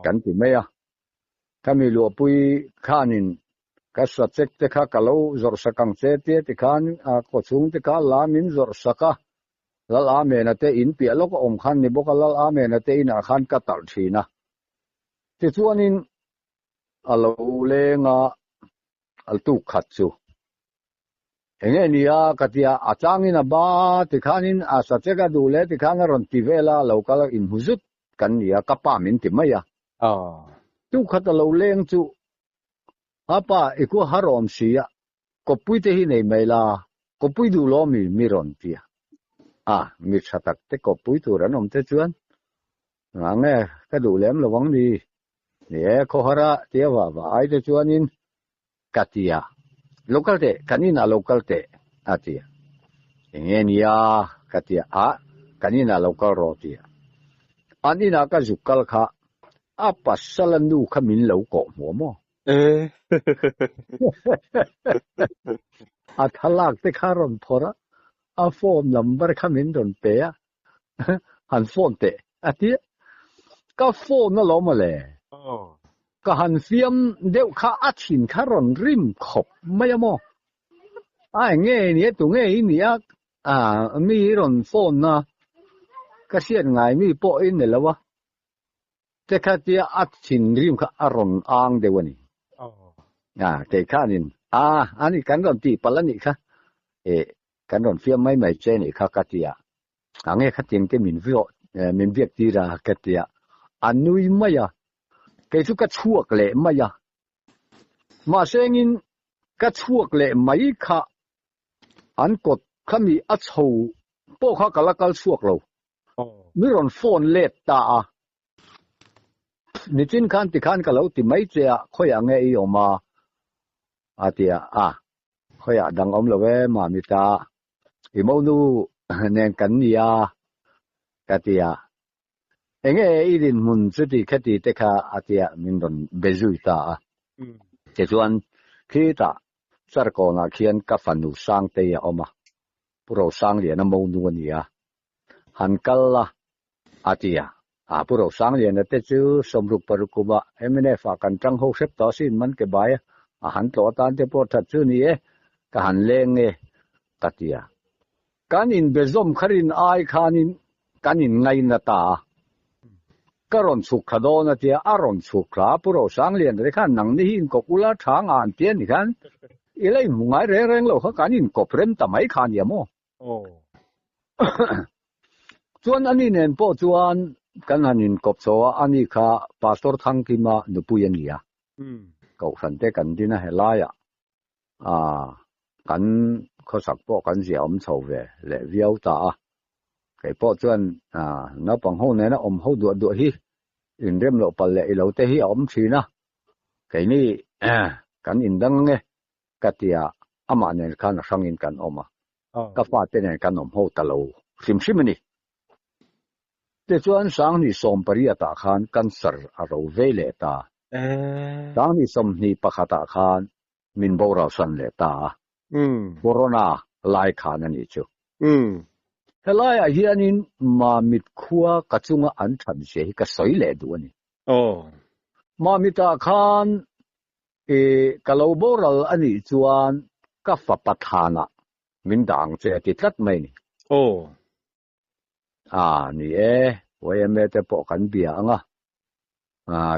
kan ti mai a, khami luahpui khanin ka sachek te kha ka lo zawrh sak ang che tia tikhan a kawchhung te kha la min zawrh sak a, Lal Amena te in piah lawk a awm khan ni bawk a, Lal Amena te inah khan ka talh thin a. Tichuanin a lo leng a, a tuk khat chu eng nge nia ka ti a, a changin a ba tikhanin a sachek a duh leh tikhan a rawn ti vel a, lo kal inhmu zut kan ni a, ka pa min ti mai a. Tuk khat a lo leng chu a pa i kua har awm si a, kawppui te hi nei mai la, kawppui duh lo mi mi rawn ti a, a mi tha tak te kawppui tur an awm te chuan Nga nge ka duh lem lo ang ni? Ni e, khawhara tia vah vah ai te chuanin ka ti a, Lo kal teh, kan inah lo kal teh, a ti a. Enge nia? ka ti a, Ah, kan inah lo kal rawh, ti a. An inah ka zuk kal kha a pasal a nu kha min lo kawh hmuh maw? E. A thlalak te kha rawn phawrh a, a phone number kha min rawn pe a, han phone teh a ti a, ka phone alawm mawle. Ka han fiam deuh kha a thin kha rawn rim khawp mai a maw? A eng nge i nia tu nge i nia a mi i rawn phone a ka hriat ngai mi pawh i ni lo a te kha tia a thin rim kha a rawn ang deuh a ni. A kei khanin a ani kan rawn tih palh a nih kha e Kan rawn fiam mai mai che nih kha ka ti a, a nge khatin te min viawh min biak tir a ka ti a, a nui mai a, kei chu ka chhuak leh mai a, mahse engin ka chhuak leh mai kha an kawt khami a chho pawh kha ka la kal chhuak lo, mi rawn phone let ta a, nichin khan tikhan ka lo ti mai che a, khawiah nge i awm a? A ti a, a khawiah dang awm lo e mami ta, i monu nen kan ni a ka ti a, enge i dinhmun chuti khati te kha a ti a, min rawn be zui ta a. Tichuan khitah Charkawnah khian ka fanu Sangtei a awm a, Pu Rosangliana monu a ni a, han kal la a ti a, a Pu Rosangliana te chu sawmruk paruk kumah mnf ah kan tang ho hrep tawh asin man ke bai a, a han tlawh atan te pawh that chu ni e, ka han leng e ka ti a. Kan inbe zawm kha rin ai khanin kan inngaina ta a, ka rawn chhuk thla dawn a tia, a rawn chhuk thla a, Pu Rosangliana te khan nangni hi inkawp ula tha nga an ti a ni khan, i la inhmu ngai reng reng lo kha kan inkawp rem ta mai kha a nia maw? Chuan ani nen pawh chuan kan han inkawp chho a, ani kha Pastor Thangkima nupui a ni a, Kohhran te kan din a helaiah kan khawsak pawh kan zia awm chho ve leh viau ta a, kei pawh chuan naupang ho nena awm ho duah duah hi inrem loh palh leh ilo te hi a awm thin a, keini kan indang ange ka ti a, amah nen khan a hrangin kan awm a, ka fate nen kan awm ho ta lo hrim hrim a ni. Tichuan Sanghnih sawmpariatah khan cancer a ro vei leh ta. Sanghnih 21ah khan min boral san leh ta a, Corona lai khan a nih chu. Helaiah hianin Mamit khua ka chunga an that zia hi ka sawi leh duh a ni. Mamitah khan I ka lo boral a nih chuan ka fapa thanah min dah ang che a ti tlat mai ni. Aw. A ni e, Yma te pawh kan bia ang a.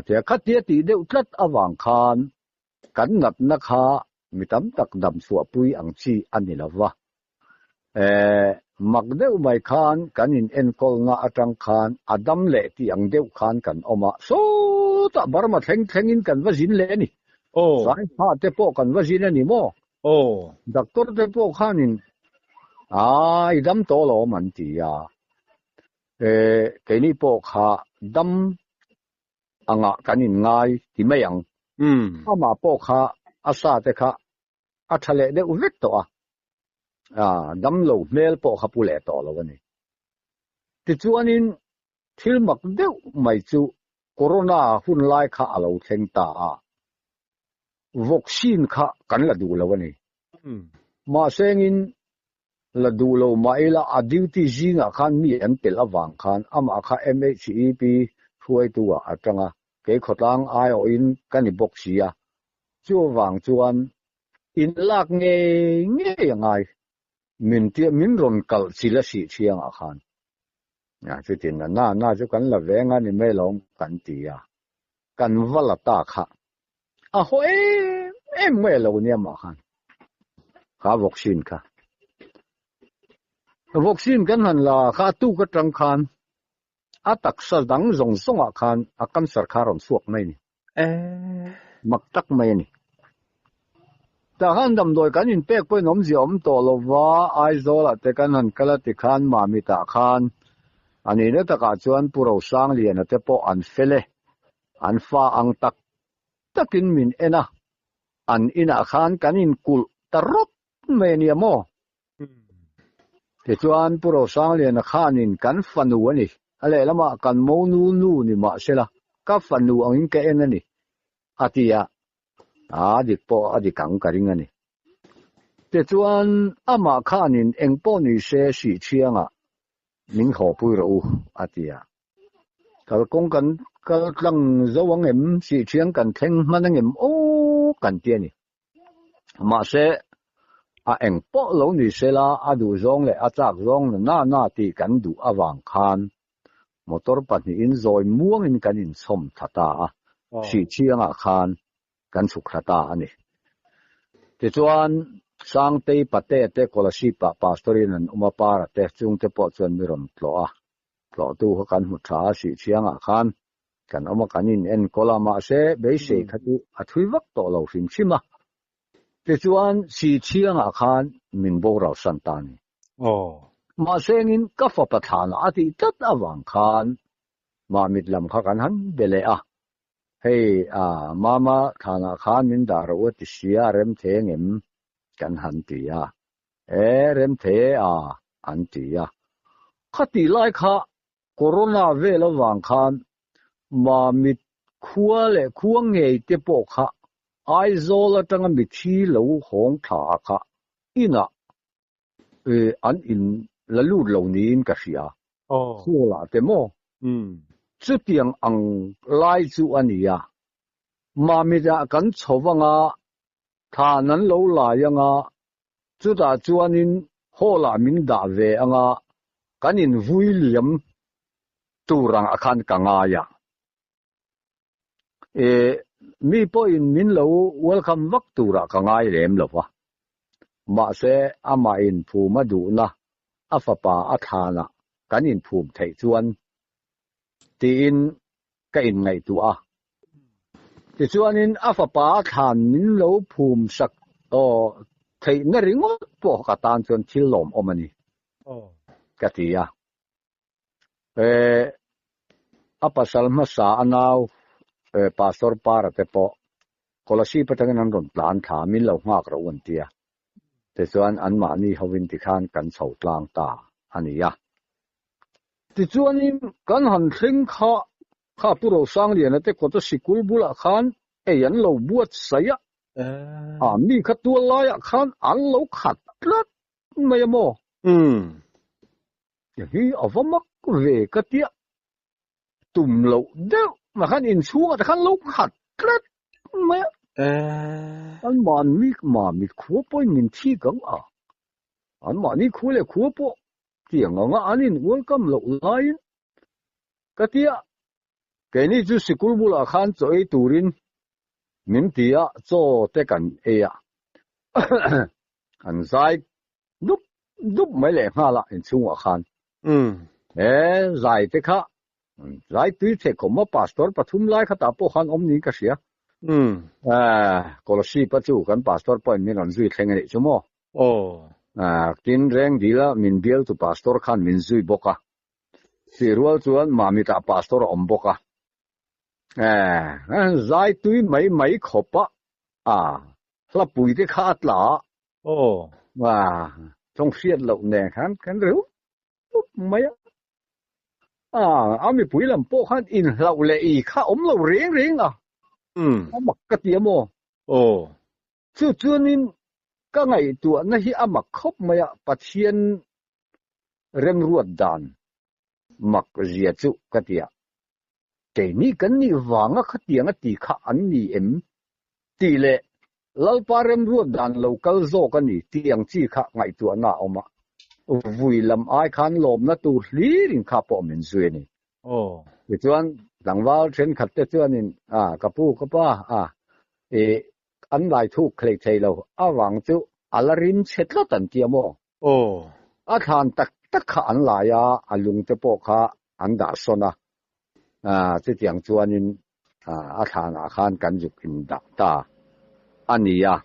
Tia khatia tih deuh tlat avang khan kan natna kha mi tam tak dam chhuahpui ang chi a ni lo va. Mak deuh mai khan kan in enkawlna atang khan a dam leh tih ang deuh khan kan awm a, sawtah Burma thleng thlengin kan va zin leh a ni. Saiha te pawh kan va zin a ni maw? Doctor te pawh khanin a i dam tawh alawm an ti a. Keini pawh kha dam angah kan inngai ti mai ang. Amah pawh kha a sa te kha a tha leh deuh vek tawh a, dam lo hmel pawh kha pu leh tawh lo a ni. Tichuanin thil mak deuh mai chu Corona hun lai kha a lo thleng ta a, vaccine kha kan la duh lo a ni. Mahsengin la duh lo mah ila a duty zingah khan mi an telh avang khan amah kha MHEP hruaitu ah a tang a, kei khawtlang aiawhin ka ni bawk si a, chuvang chuan in lak ngei ngei a ngai, min tia min rawn kalh chil a sih thiangah khan chutin a na na chu kan la veng a ni mai lo kan ti a, kan va la ta kha a haw em em mai lo nia mah khan kha vaccine kha vaccine kan han la kha a tuk atang khan a taksa dang zawng zawng ah khan a cancer kha a rawn chhuak mai ni mak tak mai a ni tah khan damdawi kan in pek pawhin awmzia awm tawh lova Aizawl ah te kan han kal a tikhan Mamit ah khan a nihna takah chuan Pu Rosangliana te pawh an fel e. An fa ang tak takin min en a, an inah khan kan inkulh ta rawt mai a nia maw? Tichuan Pu Rosangliana khanin kan fanu a ni, a lehlamah kan monu nu ni mah sela, ka fanu angin ka en a ni, a ti a, a dik pawh a dik ang ka ring a ni. Tichuan amah khanin engpawh ni se Sihchhiangah Min hawpui rawh u, a ti a. Kalkawng kan kal tlang zo ang em? Sihthiang kan thleng hman ang em? Aw, kan ti a ni. Mahse, a eng pawh lo ni sela, a duh zawng leh a chak zawng na na na tih kan duh avang khan motor pahnihin zawi muangin kan inchhawm tha ta a, Sihthiangah khan kan chhuk thla ta a ni. Tichuan, Sangtei Pate te Kolasib ah Pastor in an awm a, Para te chungte pawh chuan mi rawn tlawh a, tlawhtu kha kan hmu tha a, Sihchhiang ah khan kan awm a, kan in enkawl a, mahse beisei kha chu a thui vak tawh lo hrim hrim a. Tichuan, Sihchhiang ah khan min boral san ta a ni. Mahse engin ka fapa thlanah a tih tlat avang khan Mamit lam kha kan han be leh a, Hei a, Mama thlanah khan min dah rawh u a ti sia, rem thei angem? kan han ti a. E, rem thei e a, an ti a. Khatih lai kha Corona vel avang khan Mamit khua leh khua ngei te pawh kha Aizawl atanga mithi lo hawng thla kha inah an in la lut lo niin ka hria. Hall ah te maw? Chutiang ang lai chu a ni a. Mamit ah kan chho anga, thlan an lo lai anga, chutah chuanin hall ah min dah ve anga, kan in vui liam tur ang ah khan ka ngai a. E, mi pawhin min lo welcome vak turah ka ngai lem lo va. Mahse, amah inphum a duhna a fapa a thlanah kan inphum theih chuan tiin ka inngaihtuah a. Tichuanin a fapa a thlan min lo phum sak aw theihna ringawt pawh ka tan chuan thil lawmawm a ni, ka ti a. A pasal hmasa a nau Pastor Para te pawh Kolasib atangin an rawn tlan thla a, min lo nghak rawh u an ti a. Tichuan anmahni hovin tikhan kan chho tlang ta a ni a. Tichuanin kan han thleng kha kha Pu Rosangliana te kawta sikul bulah khan ei an lo buatsaih a, a mi kha tual laiah khan an lo khat tlat mai a maw? Hi a va mak ve ka tia tum loh deuh mah khan inchhungah te khan lo khat tlat mai a. An mahni mahni khua pawhin min thik ang a, an mahni khua leh khua pawh tiang anga an in welcome loh laiin. Ka ti a, keini chu sikul bulah khan chaw ei turin min ti a, chaw te kan ei a, an zai dup dup mai leh nghal a inchhungah khan. He zai te kha zai tui thei khawm a, pastor pathum lai khatah pawh khan awm niin ka hria. Kolosip-a chu kan pastor pawhin min rawn zui thleng a nih chu maw? Tin, Rengdila min bialtu pastor khan min zui bawk a. Tih rual chuan Mamitah pastor a awm bawk a. Eh, zai tui mai mai khawp a, a hlapui te kha a tla a. Aw. A, tawng hriat loh nen khan kan reu rup mai a. A, a mipui lam pawh khan inhlauh leh i kha awm lo reng reng a. A mak ka ti a maw? Aw. Chu chuanin ka ngaihtuahna hi a mak khawp mai a, Pathian remruat dan mak zia chu ka ti a, keini kan nih vanga khatiang a ti kha an ni em tih leh Lalpa remruat dan lo kal zawk a ni tih ang chi kha ngaihtuahna a awm a, vui lam ai khan lawmna tur hlirin kha pawh min zui a ni. Tichuan tlangval thenkhat te chuanin a ka pu ka pa a ih an lai thuk hlei thei lo avang chu a la rim chhe tlat an ti a maw? Aw. A thlan tak tak kha an lai a, a lung te pawh kha an dah sawn a, chutiang chuanin a thlanah khan kan zuk in dah ta a ni a.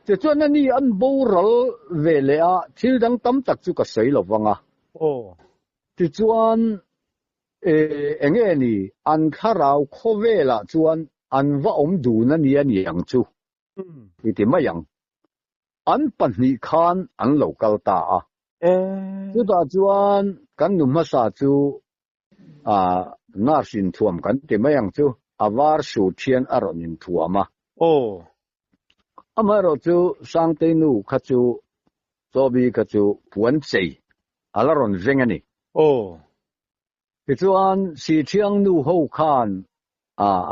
Tichuan ani an boral ve leh a, thil dang tam tak chu ka sawi lo vang a. Aw. Tichuan eng nge ni, an thlarau khawvelah chuan an va awm dun a ni a ni ang chu i ti mai ang. An pahnih khan an lo kal ta a. Chutah chuan kan nu hmasa chu nurse inthuam kan ti mai ang chu, a var sur thian a rawn inthuam a. Amaherawh chu Sangtei nu kha chu Chawbi kha chu puan chei a la rawn veng a ni. Tichuan Sithiang nu ho khan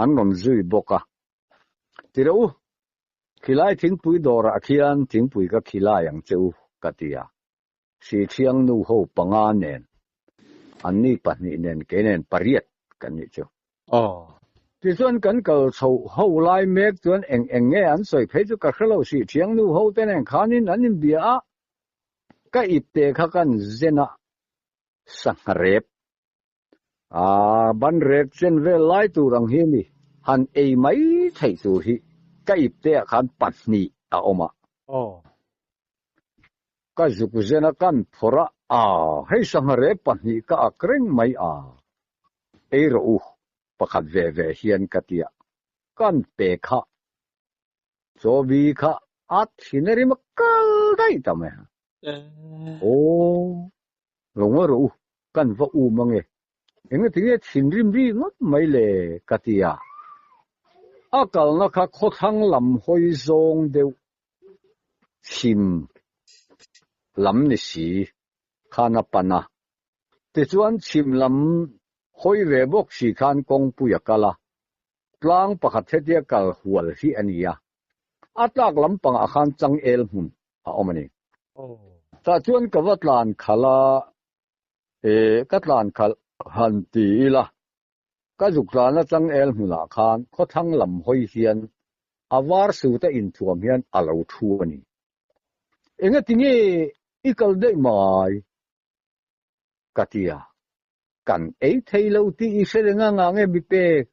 an rawn zui bawk a. Tiro u, khilai thingpui dawrah khian thingpui ka khilai ang che u, ka ti a. Sithiang nu ho panga nen, anni pahnih nen kei nen pariat kan nih chu. Tichuan kan kal chho ho lai mek chuan eng eng nge an sawi phei chu ka hre lo, Sithiang nu ho te nen khanin an inbia a, ka ipte kha kan zen a, sangha rep A ban rek chen vel lai tur ang hi ni, han ei mai theih tur hi ka ipte ah khan pahnih a awm a. Ka zuk zen a kan phawrh a, a hei sangha rep pahnih ka ak reng mai a, ei rawh u pakhat ve ve hian ka ti a, kan pe kha Chawbi kha a thin a rim a kal daih ta mai a. Aw, lo ngawi rawh u, kan va um ange. Engati nge thinrim ri ngawt mai le ka ti a. A kalna kha khawthlang lam hawi zawng deuh chhim lam ni si khan a pan a. Tichuan chhim lam hawi ve bawk si khan kawngpui a kal a. Tlang pakhat hetia kal hual hi a ni a, a tlak lampangah khan changel hmun a awm a ni. Tah chuan ka va tlan khalh a, e, ka tlan khalh han ti ila, ka zuk tlana changel hmunah khan khawthlang lam hawi hian a var suta inthuam hian a lo thu a ni. Engati nge i kal daih mai? ka ti a. Kan ei thei lo tih i hre reng a nga nge mi pek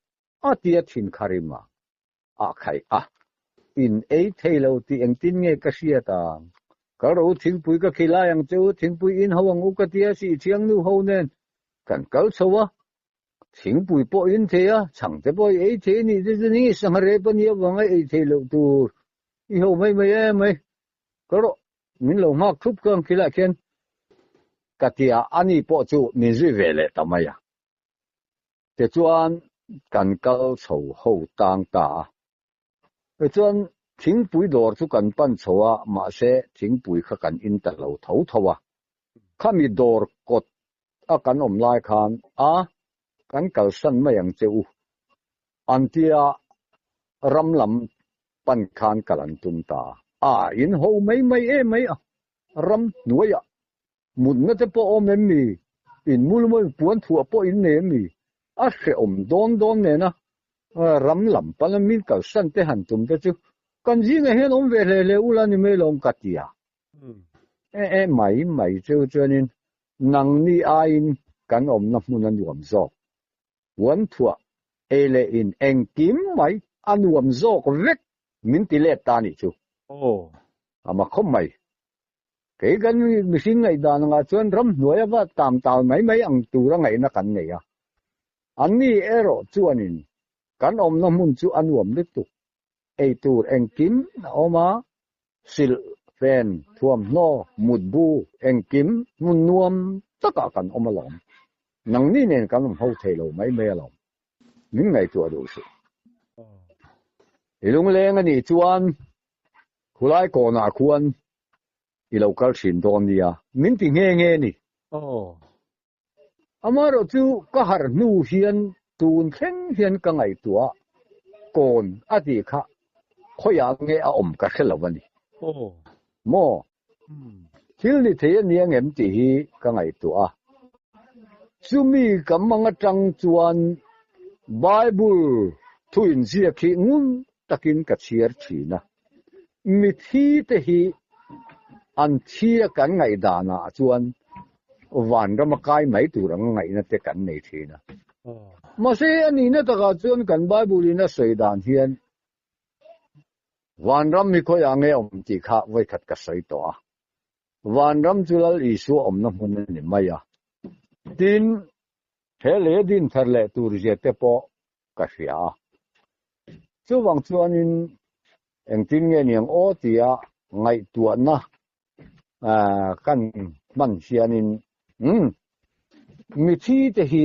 a ti a thin kha rim a a khaih a. In ei thei lo tih engtin nge ka hriat ang? Kal rawh u thingpui ka khi lai ang che u, thingpui in ho ang u ka ti a si thiang nu ho nen kan kal chho a. Thingpui pawh in thei a, chhang te pawh i ei thei a nih te chu ni sangha rep a nih avanga ei thei loh tur i ho mai mai em mai. Kal rawh Min lo nghak thup ka ang khilaiah khian ka ti a, ani pawh chu min zui ve leh ta mai a. Tichuan kan kal chho ho tang ta a. Tichuan thingpui dawr chu kan pan chho a, mahse thingpui kha kan in ta lo tho tho a. Khami dawr kawt a kan awm lai khan a kan kalsan mai ang che u an tia ram lam pan khan kal an tum ta a, in ho mai mai em mai a, ram hnuaiah mutna te pawh awm em mi? In mu lum a in puan thuah pawh in nei a mi? A hrehawm dawn dawn nen a, ram lam pana min kalsan te han tum te chu kan zingah hian awm ve hle hle ula ni mai lawm ka ti a. E e mai mai cheu chuanin nangni aiin kan awmna hmun a nuam zawk. Puan thuah ei leh in engkim mai a nuam zawk vek min ti let ta nih chu. Aw. A ma khawp mai. Kei kan mihring ngaihdan angah chuan ramhnuai a va tam tal mai mai ang tura ngaihna kan nei a. Anni erawh chuanin kan awmna hmun chu a nuam lutuk. Ei tur engkim a awm a, silh, fen, thuamhnaw, mutbu engkim hmun nuam takah kan awm alawm. Nangni nen kan awm ho thei lo mai mai alawm. Min ngaihtuah duh suh. I lungleng a nih chuan Khulai kawnah khuan i lo kal thin dawn nia, min ti nghe nghe ni. Aw. Amaherawh chu ka harh hnu hian tun thleng hian ka ngaihtuah kawn a tih kha khawiah nge a awm ka hre lo a ni. Aw. Maw? Thil ni thei a nia ngem tih hi ka ngaihtuah a. Chumi ka mang atang chuan Bible thu inziak hi ngun takin ka chhiar thin a. Mithi te hi an thi a kan ngaihdanah chuan vanrama kai mai tur anga ngaihna te kan nei thin a. Mahse a nihna takah chuan kan Bible in a sawi dan hian Vanram hi khawiah nge awm tih kha vawikhat ka sawi tawh a. Vanram chu Lal Isua awmna hmun a ni mai a. Tin, he lei a din thar leh tur zia te pawh ka hria a. Chuvang chuanin engtin nge niang aw tia ngaihtuahna kan hman hianin umm mithi te hi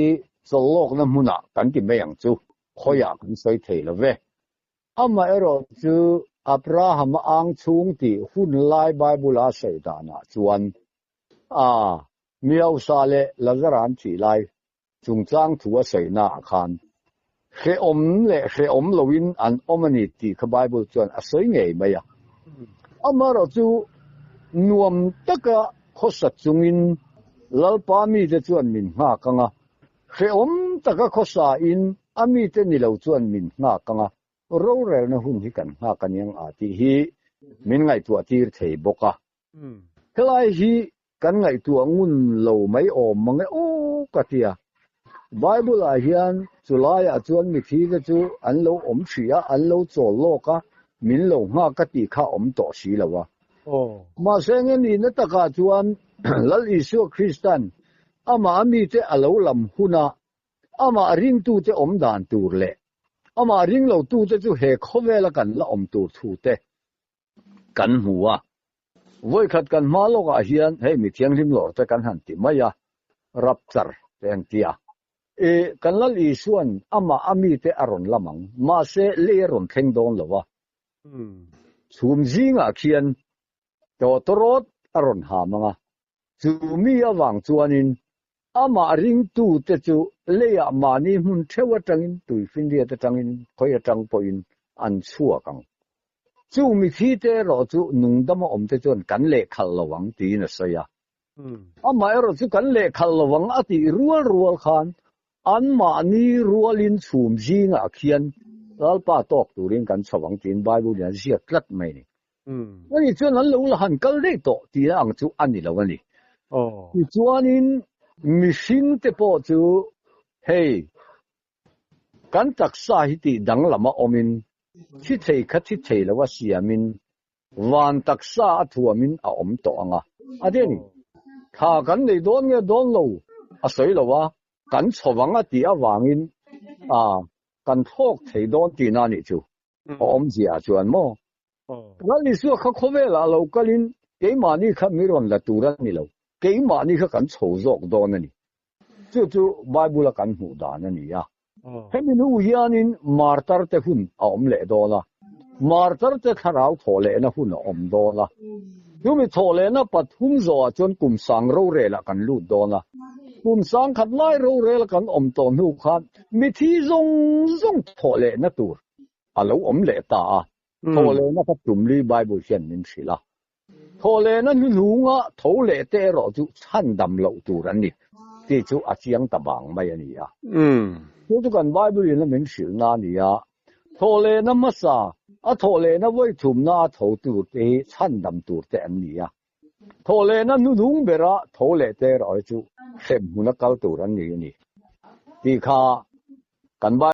chawlhlawkna hmunah kan ti mai ang chu khawiah kan sawi thei lo ve. Amaherawh chu Abraham-a ang chhung tih hun lai Bible-a sawi danah chuan a mi hausa leh Lazara an thih lai chungchang thu a sawinaah khan hrehawm leh hrehawm loin an awm a ni tih kha Bible chuan a sawi ngei mai a. Amaherawh chu nuam taka khawsa chungin Lalpa mite chuan min nghak ang a, Hrehawm taka khawsain a mite ni lo chuan min nghak ang a, rorelna hun hi kan nghak a niang a tih hi min ngaihtuah tir thei bawk a. Helai hi kan ngaihtuah ngun lo mai awm mang e aw ka ti a. Bible ah hian chulaiah chuan mithite chu an lo awm hrih a, an lo chawl lawk a, min lo nghak a tih kha awm tawh si lo a. Mahse nge nihna takah chuan Lal Isua Kristan Amah a mite a lo lam huna amah ringtute awm dan tur leh amah ring lotute chu he khawvela kan la awm tur thute kan hmu a. Vawikhat kan hma lawkah hian hei mi thianghlim lawrte kan han ti mai a, rapture te an ti a. E, kan Lal Isua'n amah a mite a rawn lam ang, mahse lei a rawn thleng dawn lo a. Chhum zingah khian tawtawrawt a rawn ham ang a, Chu mi avang chuanin amah ringtute chu leiah mahni hmun theuh atangin, tuifinriat atangin, khawi atang pawhin an chhuak ang. Chu mithite erawh chu nungdama awmte chuan kan lehkhalh lo ang tiin a sawi a. Amah erawh chu kan lehkhalh lo ang a tih rual rual khan anmahni rualin chhum zingah khian Lalpa tawk turin kan chho ang tiin Bible-in a ziak tlat mai a ni. Ani chuan an lo la han kal daih tawh tih ang chu a ni lo a ni. Tichuanin mihringte pawh chu hei kan taksa hi tih danglam a awmin thi thei kha thi thei lo a siamin van taksa a thuamin a awm tawh ang a. A ti a ni. Thla kan nei dawn nge dawn lo a sawi lo a, kan chho vang a tih avangin kan thlawk thei dawn tihna a nih chu. A awmzia chuan maw? Lal Isua kha khawvelah lo kalin keimahni kha mi rawn la tur a ni lo, keimahni kha kan chho zawk dawn a ni. Chu chu Bible-a kan hmuh dan a ni a. Hemi hnu hianin martar-te hun a awm leh dawn a, martar-te thlarau thawh lehna hun a awm dawn a. Chumi thawh lehna pathum zawhah chuan kum sang rorelah kan lut dawn a. Kum sang khat lai rorel kan awm tawh hnu khan mithi zawng zawng thawh lehna tur a lo awm leh ta a. Thawh lehna kha tumli Bible hian min hrilh a. Thawh lehna hnuhnunga tho leh te erawh chu chhandam loh tur an ni. Tih chu a chiang ta bang mai a ni a. Chu chu kan Bible in a min hrilhna a ni a. Thawhlehna hmasa, a thawhlehna vawi thumna a tho tur te hi chhandam tur te an ni a. Thawhlehna hnuhnung bera tho leh te erawh hi chu hrem hmuna kal tur an ni a ni tih kha kan Bible.